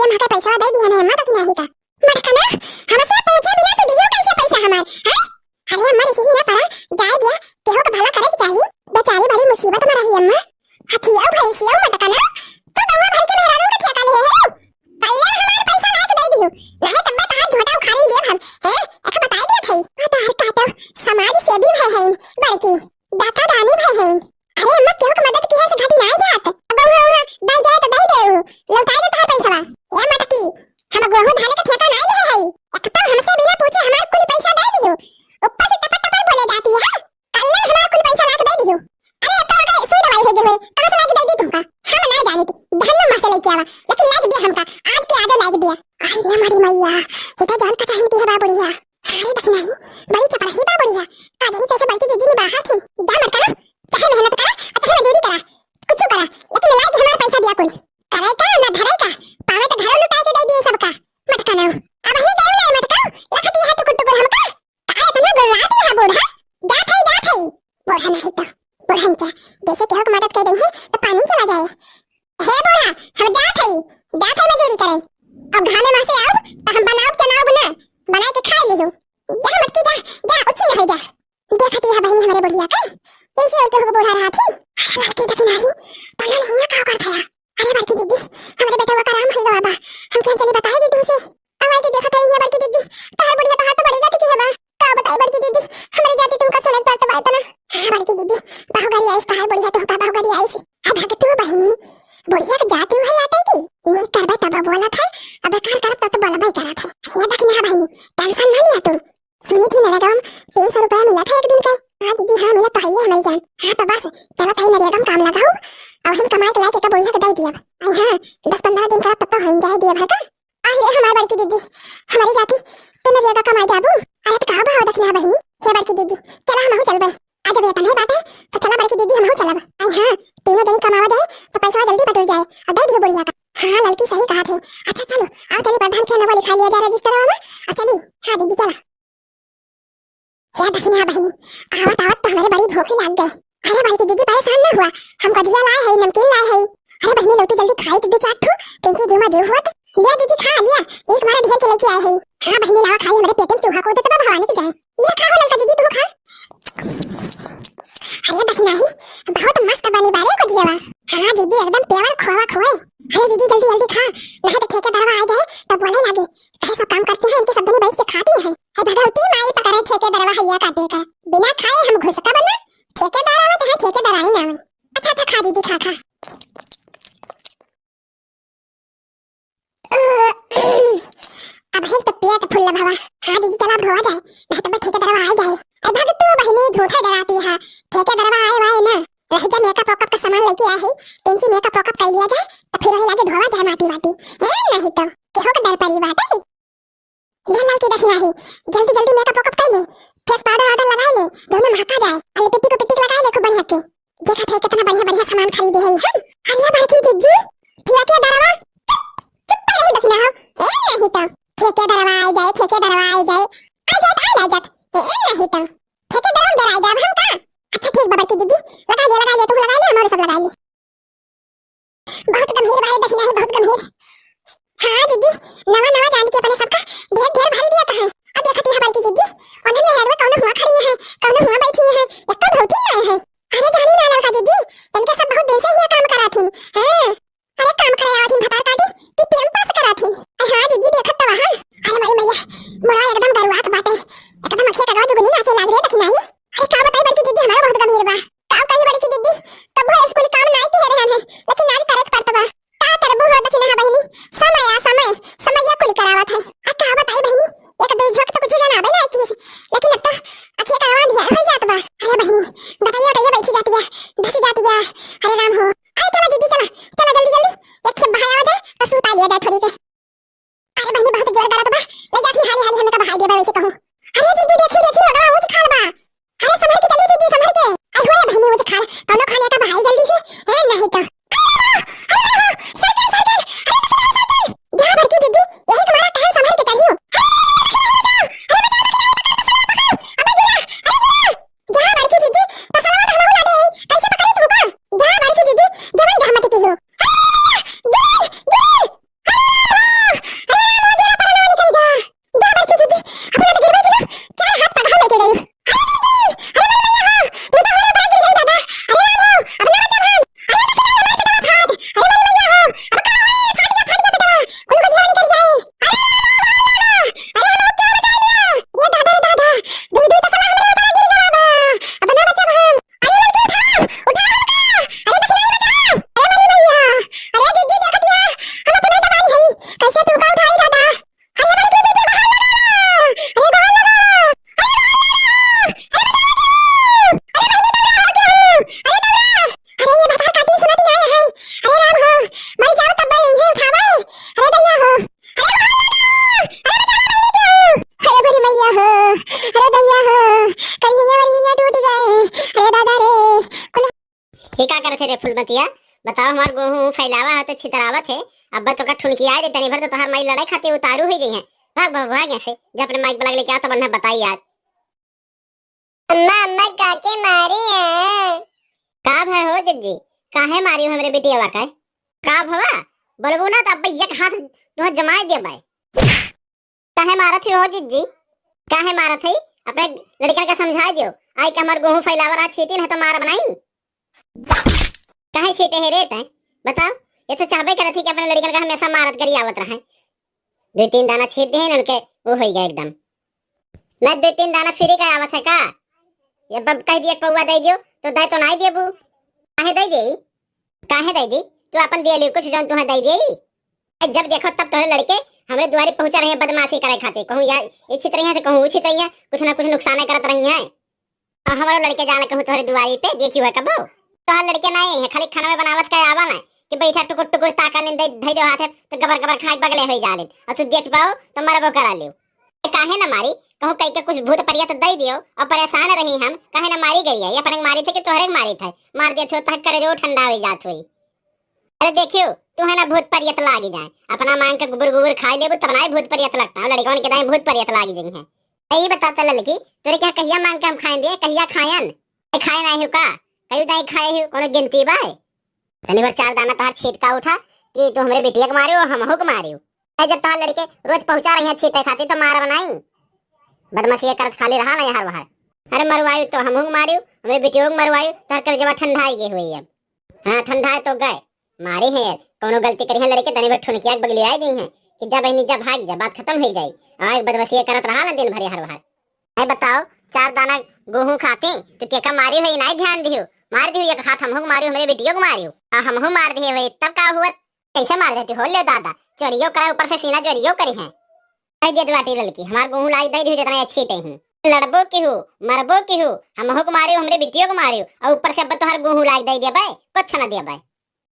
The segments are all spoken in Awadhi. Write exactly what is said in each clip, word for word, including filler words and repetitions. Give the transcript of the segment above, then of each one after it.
हमका पैसा दे दिया ना अम्मा, दखिनाही का। मटकना, हमसे पूछे बिना तू दियो कैसे पैसा हमार, हैं? अरे अम्मा, रिसही ना पड़ा, जाए दिया, केहू के भला करे के चाही। बेचारी बड़ी मुसीबत में रही अम्मा। हथियाऊ भैंसियाऊ मटकना, तू गौवा भर के मेहरारू के ठेका ले है। कल्ला हमार पैसा लाके दे दियो, नाहीं तब्बे तहार झोटा उखाड़ी लेब हम, हैं? एक बताई देत हई। आ तहार काटो, समाज सेवी भए हैं, बड़की, दाता दानी भए हैं। अरे अम्मा, केहू के मदद किहे से घटी नाहीं जात। अब हुआ हुआ, दे जाए तो दे दे, लौटाए दे तहार पैसवा। ए मटकी, हम गोहूं धाने के ठेका नाहीं लेहे हई। एक तो हमसे बिना पूछे हमार कुल पैसा दे दियो, ऊपर से टपर टपर बोले जाती है। कल्ले हमार कुल पैसा लाके दे दियो। अरे, एक तो अगर सुई दवाई हो गई हुई, कहाँ से लाके दे दी तुमका? हम ना जाने थे, धन्नो माँ से लेके आवा, लेकिन लाके दिया हमका, आज के आगे लाके दिया। आई रे हमारी मैया, ये तो जान का चाहिए की है बा बुढ़िया। अरे दखिनाही, बड़ी चपराही बा बुढ़िया। का जानी कैसे बड़की दीदी ने बाहर थी। जा मटकना, चाहे मेहनत करा, और चाहे मजदूरी करा, कुछ करा, लेकिन लाके हमार पैसा दिया कुल। करे का, ना धरे का, पावे तो घरों लुटाए के दे दिए सबका। मटकना, अब ही गयो ना मटका, लखती है टुकुर टुकुर हमका। का इतना गुर्रात है बूढ़ा? जात है, जात है। बूढ़ा नहीं तो, बुढ़न जा, जैसे केहू के मदद कर देंगे, तो पानी चला जाए। हे बूढ़ा, हम जात है, जात है मजूरी करे। अब घामे में से आओ, तो हम बनाओ चनाओ बना, बनाए के खाए लियो। जा मटकी जा, जा, उछिन हो जा। देखती है बहनी हमारे बुढ़िया का, कैसे और केहू के बूढ़ा रहा थी। अरे लड़की दखिनाही, तो ना नहीं है का करता है। अरे बड़की दीदी, हमरे बेटवा का आराम है बाबा, हम क्या चली बताए दीदी से। अब आई के देखत है ये बड़की दीदी, तहार बुढ़िया तहार तो बड़ी गति की है बा। का बताई बड़की दीदी, हमरे जाति तुमका सुने के पड़त बा इतना। हाँ बड़की दीदी, बहु गरी आइस तहार बुढ़िया, तुमका बहु गरी आइस। अब हक तू बहिनी, बुढ़िया के जाति है आटे की, नीक करबे तब बोलत है, अब बेकार करब तब तो बोलबे करत है। ये दखिना बहिनी, tension ना लिया तू। सुनी थी नरेगा में तीन सौ रुपया मिला था एक दिन का। हाँ दीदी, हाँ मिला तो है ये हमारी जान। हाँ तो बस, चला था नरेगा में काम लगाओ, अब हम कमाई के लाके का बुढ़िया के दे दिया। आई हाँ, दस पन्द्रह दिन का तब तो हो जाए दिया भर का। आई रे हमार बड़की दीदी, हमारी जाति, तू नरेगा कमाई जाबू? अरे तो का भाव दखिना बहिनी? हे बड़की दीदी, चला हमहू चलबे। आ जब एतने बाटे, तो चला बड़की दीदी हमहू चलब। आई हाँ, तीनों जनी कमावा जाए, तो पैसा जल्दी बटुर जाए, और दे दियो बुढ़िया का। हाँ लड़की सही कहा थे। अच्छा चलो, आओ चली प्रधान के नवा लिखा लिया जाए रजिस्टरवा में, और चली। हाँ दीदी चला। हे दखिना बहिनी, आवत आवत तो हमारे बड़ी भूख लाग गए। अरे बड़की दीदी परेशान ना हुआ, हम गजिया लाए है, नमकीन लाए है। अरे बहिनी लो तू जल्दी खाई तो दो चार ठो, तेंची जीव में जीव हुआ तो। लिया दीदी खा लिया, एक मारा ढेर के लेके आए है। हाँ बहिनी लावा खाई, हमारे पेट में चूहा को देते बा भवानी की जाए। लिया खा हो ललका दीदी तू खा। अरे दखिनाही, बहुत मस्त बनी बारे गजियावा। हाँ दीदी एकदम pure खोवा खोए। अरे दीदी जल्दी जल्दी खा, नहीं तो ठेकेदारवा आ जाए तो बोले लागे, ऐसा काम करती है, इनके सब दिन बैठ के खाती है। अरे भगवती माई पकड़े ठेकेदारवा हैया काटे का। बिना खाए हम घुसका बना, ठेकेदार आवे चाहे ठेकेदार आई ना आवे। अच्छा अच्छा खा दीदी खा खा। अब है तो पेट फुल्ला भवा। हाँ दीदी चला अब धोवा जाए, नहीं तो मैं ठेकेदारवा आ जाए। अरे भग तू बहिनी झूठे डराती है, ठेकेदारवा आए वाए ना। रह जा makeup वेकअप का सामान लेके आए है, तेंची makeup वेकअप कर लिया जाए, तो फिर वही लागे धोवा जाए माटी वाटी। ए नहीं तो, केहू के डर परी बाटे। ले ललकी दखिनाही, जल्दी जल्दी makeup वेकअप कर ले, face powder वाउडर लगा ले, दोनों महका जाए, और lipstick उपिस्टिक लगा ले खूब बढ़िया के। देखत है कितना बढ़िया बढ़िया सामान खरीदे है हम। अरे बड़की दीदी, ठेकेदारवा, चुप, चुप रही दखिना हो। ए नहीं तो, ठेकेदारवा आ जाए, ठेकेदारवा आ जाए, आ जात, आ जात, ए नहीं तो, ठेकेदारवा डराई जाब हम का? अच्छा ठीक बा बड़की दीदी, लगा ले, लगा ले, तू लगा ले, हमारे सब लगा ले। बहुत गंभीर बारे दखिनाही, बहुत गंभीर। हाँ दीदी, नवा नवा जान के अपने सबका ढेर ढेर भर दिया था। अब देखती है बड़की दीदी, उन्हें मेहरवा कौन हुआ खड़ी है, कौन हुआ बैठी है, एक तो धोती में आए हैं। अरे जानी ना ललका दीदी, इनके सब बहुत दिन से ही ये काम करा थी। हाँ, अरे काम करे आवा थी भतार काटी कि time pass करा थी। अरे हाँ दीदी देखत तो वहाँ। अरे माई मैया, मोरा एकदम गरुआत बाटे, एकदम अखिया कगवा जुगनी नाचे लाग रे दखिनाही। मतिया, बताओ, हमार गोहूँ फैलावा है तो छितरावत है। अब तो का ठुनकिया दे, तनी भर तो तोहार माई लड़ाई खातिर उतारू हुई गई है। भाग, भाग, भाग यहाँ से, जा अपने माई के बुला के लेके आओ, तब उन्हें बताई आज। अम्मा, अम्मा, काके मारी है? का भय हो जिज्जी, काहे मारी हो हमरे बिटियावा का? का भवा? बोलबू ना तो अब एक हाथ तुहें जमाए देबै। काहे मारत ही हो जिज्जी? काहे मारत है? अपने लड़कन का समझाए दियो। आई के हमार गोहूँ फैलावा रहा, छीटिन है तो मार बनाई। काहे छीटे है रे तैं? बताओ, ये तो चाहबे करत ही कि अपने लड़कन का हमेशा मारत करी आवत रहे। दो तीन दाना छीट दे उनके, वो हो गया एकदम। मैं दो तीन दाना फ्री का आवत है का? ये बब कह दिए पौवा दे दियो, तो दे तो नहीं देबू। काहे दे दे? काहे दे दी? तू अपन दिए लियो कुछ जौन तुहें दे दे। ए, जब देखो तब तोहरे लड़के हमरे दुआरे पहुंचा रहे हैं बदमाशी करे खातिर। कहूँ या ये छित रही है तो कहूँ वो छित रही है, कुछ ना कुछ नुकसान करत रही है। और हमारो लड़के जाना कहूँ तोहरे दुआरी पे देखी हुआ कबो। तोहर लड़के ना आई है, खाली खाना में बनावत का आवा ना कि बैठा टुकुर टुकुर ताका लेन दे, धई दो हाथ है तो गबर गबर खाए बगले हो जालिन। और तू देख पाओ तो मरबो करा लियो। ए, काहे ना मारी? कहूँ कई के कुछ भूत परियत दे दियो और परेशान रही हम, काहे ना मारी गई है? ये अपने मारी थे कि तोहरे के मारी थे? मार देत हो तो करे जो ठंडा हो जात हुई। अरे देखियो, तू है ना भूत परियत लागी जाए, अपना मांग के गुबुर गुबुर खाए लेबू तब ना भूत परियत लगता है, लड़कवन के दाई भूत परियत लागी जाई है। यही बता तो ललकी, तोरे क्या कहिया मांग के हम खाएं दे, कहिया खायन? ए, खाए ना हो का? कहियो दाई खाए हो, कोनो गिनती बा? तनी भर चार दाना तोहार छीट का उठा कि तू हमरे बिटिया के मारियो, हमहू के मारियो। ए, जब तोहार लड़के रोज पहुंचा रही है छीटे खातिर तो मार बनाई। बदमाशी करत खाली रहा ना यहाँ वहाँ। अरे मरवायु तो हमहू के मारियो, हमरे बिटियो के मरवायु, तोहर कलेजवा ठंडाई गए हुई अब। हाँ, ठंडा है तो गए। मारी है, कौनो गलती करी है लड़के, तनी भर ठुनकिया के बगलियाए गई हैं कि जा बहनी जा भाग जा, बात खत्म हो जाई। आग बदमाशी करत रहा ना दिन भर हर बार। ऐ बताओ, चार दाना गेहूं खाते तो केका मारी हो, ये नहीं ध्यान दियो, मार दियो एक हाथ हमहू के मारियो, हमरे बिटियो के मारियो, आ हमहू मार दिए हुए तब का हुआ? कैसे मार देती हो ले दादा, चोरियो करे ऊपर से सीना चोरियो करी है। कह दिया बाटी लड़की, हमार गेहूं लाई दे दियो जितना अच्छी टही। लड़बो की हो, मरबो की हो, हमहू के मारियो, हमरे बिटियो के मारियो, और ऊपर से अब तोहार गेहूं लाई दे दिया बे, कुछ ना दिया बे।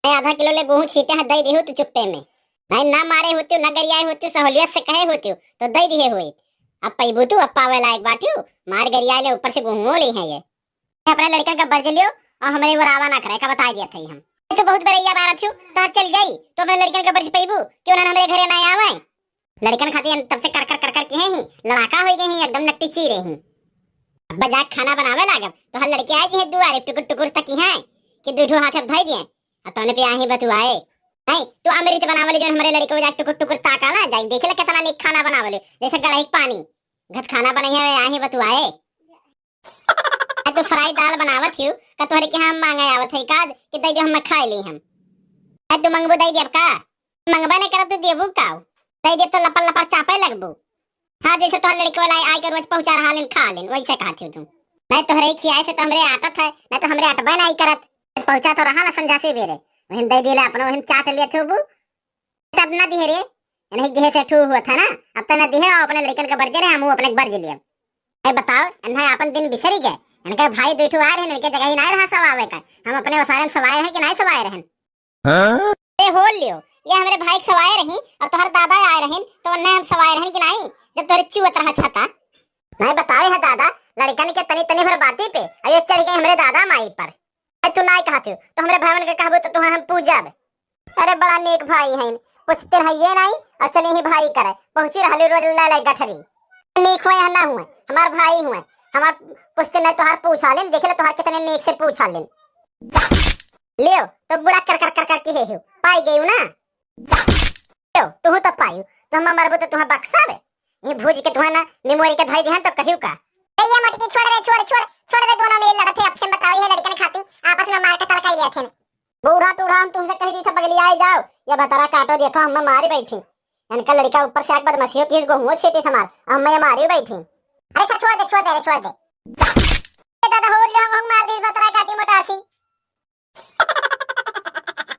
मैं आधा किलो ले गेहूं छीटे हैं, दे दिहु तू चुप्पे में। नहीं, ना मारे होतियो, ना गरियाए होतियो, सहूलियत से कहे होतियो, तो दे दिहे होइत। अब पैबू तू, अब पावे लायक बाटियो, मार गरियाए ले, ऊपर से गेहूं ले हैं ये। अपने लड़कन का बर्ज लियो और हमरे वो रावा ना करे का बताई दिया था हम। ये तो बहुत बरैया बारत हो, तो चल जाई, तो अपने लड़कन का बर्ज पैबू, क्यों ना हमरे घरे ना आवे? लड़कन खातिर हम तब से कर कर कर कर के हैं ही, लड़ाका हो गए ही, एकदम नट्टी चीरे ही। अब जाके खाना बनावे लागब, तो हर लड़के आए हैं दुआरे, टुकुर टुकुर तकी हैं कि दू ठो हाथ अब धई दिए, आ तोने पे आही बतुआए। नहीं, तू अमृत बनावले, जो हमरे लड़के जाके टुकुर टुकुर ताकाला, जाके देखे ला कितना नीक खाना बनावले, जैसे गड़ाई के पानी, घत खाना बनाई है, आही बतुआए। आ तू फ्राई दाल बनावत हियो, का तोहरे के हम मांगे आवत है का कि दे दे, हम खा ले हम। आ तू मंगबू दे देब का? मंगबा नहीं करब तो देबू का? दे देब तो लपर लपर चापे लगबू। हाँ, जैसे तोहर लड़के वाला आए के रोज पहुंचा रहा लेन, खा लेन, वैसे कहत हियो तू। नहीं तोहरे खियाए से तो हमरे आटत है, नहीं तो हमरे अटबे नहीं करत। पहुंचा तो रहा ना संझा से बेरे, वही दे दिले अपनो, वही चाट लिए थे बू। तब ना दिहे रे, नहीं दिहे से ठू हुआ था ना, अब तो ना दिहे, और अपने लड़कन के बर्जे रहे, हम अपने के बर्ज लिए। ए बताओ, इन्हें अपन दिन बिसरी गए, इनके भाई दो ठू आ रहे हैं, इनके जगह ही नहीं रहा सब आवे का, हम अपने वसारे में सब आए रहे कि नहीं सब आए रहे? हाँ? ए हो लियो, ये हमरे भाई के सब आए रही, और तोहर दादा आए रहे, तो उन्हें हम सब आए रहे कि नहीं, जब तोहरे चुअत रहा छाता। नहीं बतावे है दादा, लड़कन के तनी तनी भर बाती पे, और ये चढ़ गई हमरे दादा माई पर। ए तू नहीं कहते हो, तो हमरे भावन के कहबो तो तुहें हम पूजब। अरे बड़ा नेक भाई हैं, पूछते रहिए नहीं, और चले ही भाई करे, पहुंची रहली रोज ले ले गठरी। नेक हुए या ना हुए, हमार भाई हुए, हमार पूछते नहीं तोहार पूछा लेन, देख ले तोहार कितने नेक से पूछा लेन। लियो, तो बुढ़ा कर कर कर कर के हे हो, पाई गई ना। लियो, तुहू तो पाई, तो हम मरबो तो तुहा बक्सा बे, ये भूज के तुहा ना मेमोरी के धई दिहन तो कहियो का। ए ये मोटकी छोड़ रे, छोड़, छोड़, छोड़ रे, दोनों मिल लड़त है, अब से बताओ ये लड़कन खाती आपस में मार के तलकाई लिया थे। बूढ़ा टूढ़ा हम तुमसे कह दी था बगली आए जाओ, ये भतरा काटो देखो हम मारी बैठी। इनका लड़का ऊपर से आके बदमाशियों की इसको हुआ छेटी समार, हम मैं मारी बैठी। अरे छोड़, छोड़ दे, छोड़ दे रे, छोड़ दे। ए दादा हो लियो हम मार दे भतरा काटी मोटासी।